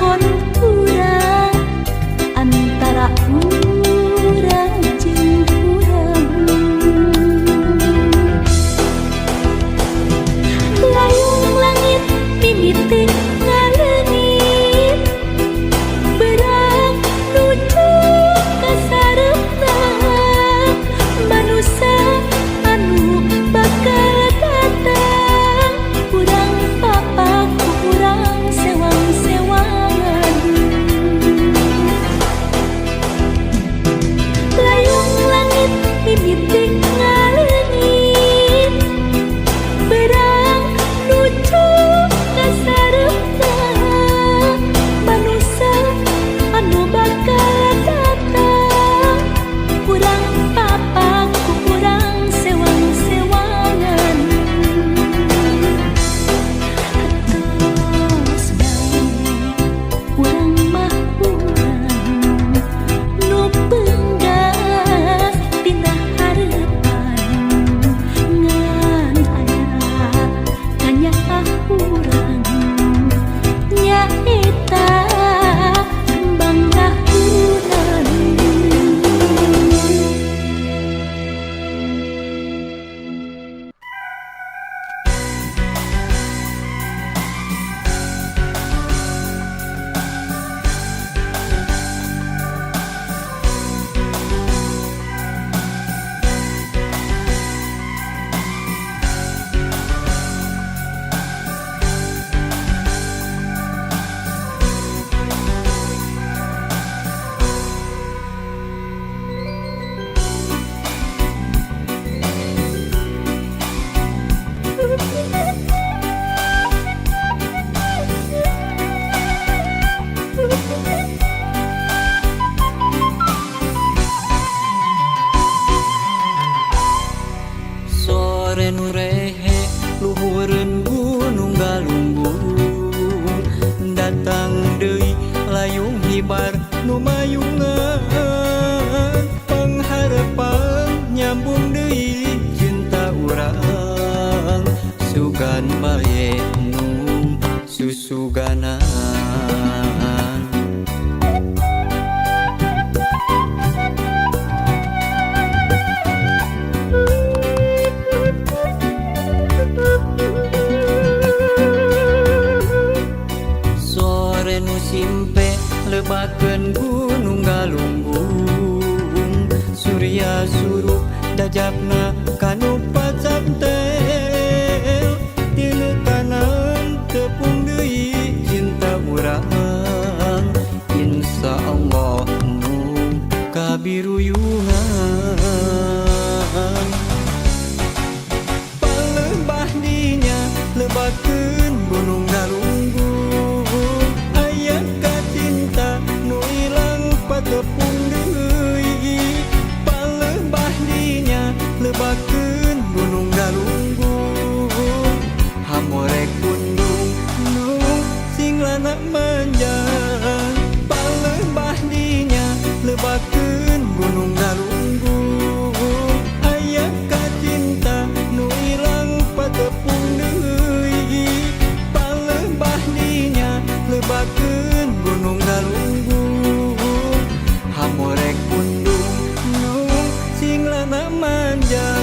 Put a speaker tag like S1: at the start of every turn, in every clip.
S1: lalakon urang antara urang jeung urang. Layung langit mimiti ngaleungit, berang nuju ka sareupna. Manusa anu bakal datang, urang papak ku urang sewang-sewangan. Layung langit mimiti ngaleungit, berang nuju ka sareupna. Manusa anu bakal datang, urang papak ku urang sewang-sewangan. Atos bae urang mah, urang nu peunggas tina hareupan, ngan aya kanyaah urang nyaeta kembang rahunan.
S2: Sore nu rehe luhureun Gunung Galunggung, datang deui layung hibar nu mayungan. Pangharepan nyambung deui cinta urang, sugan bae nu susuganan. Sore nu simpe lebakeun Gunung Galunggung, Surya surup dajapna kanu pacantel. Tina tanam tepung deui cinta urang, Insya Allah nu kabiruyungan. Palembah dinya lebakeun Gunung Galunggung, aya kacinta nu ilang patepung deui. Palembah dinya lebakeun Gunung Galunggung, hamorek pundung nu sing lana manjang. Palembah dinya lebakeun Gunung Galunggung, aya kacinta nu ilang patepung deui. Palembah dinya lebakeun Gunung Galunggung, hamorek pundung nu sing lana manjang.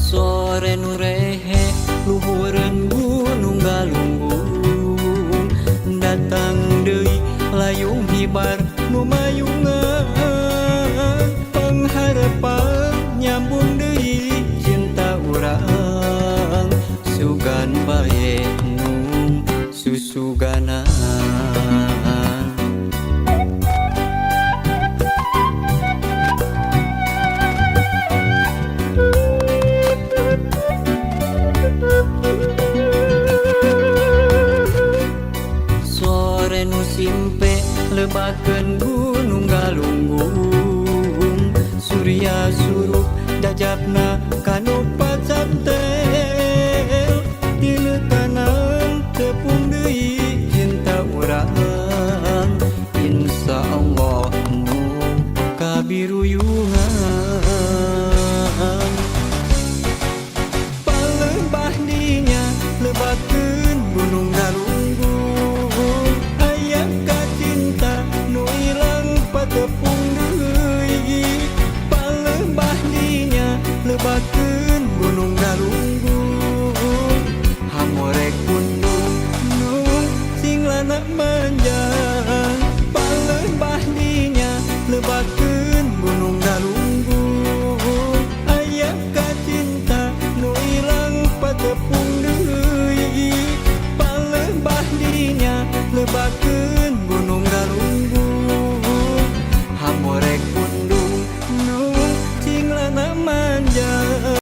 S2: Sore nu rehe luhureun Gunung Galunggung, datang deui layung hibar nu mayungan. Pangharepan nyambung deui cinta urang, sugan bae nu susuganan. Lupakeun.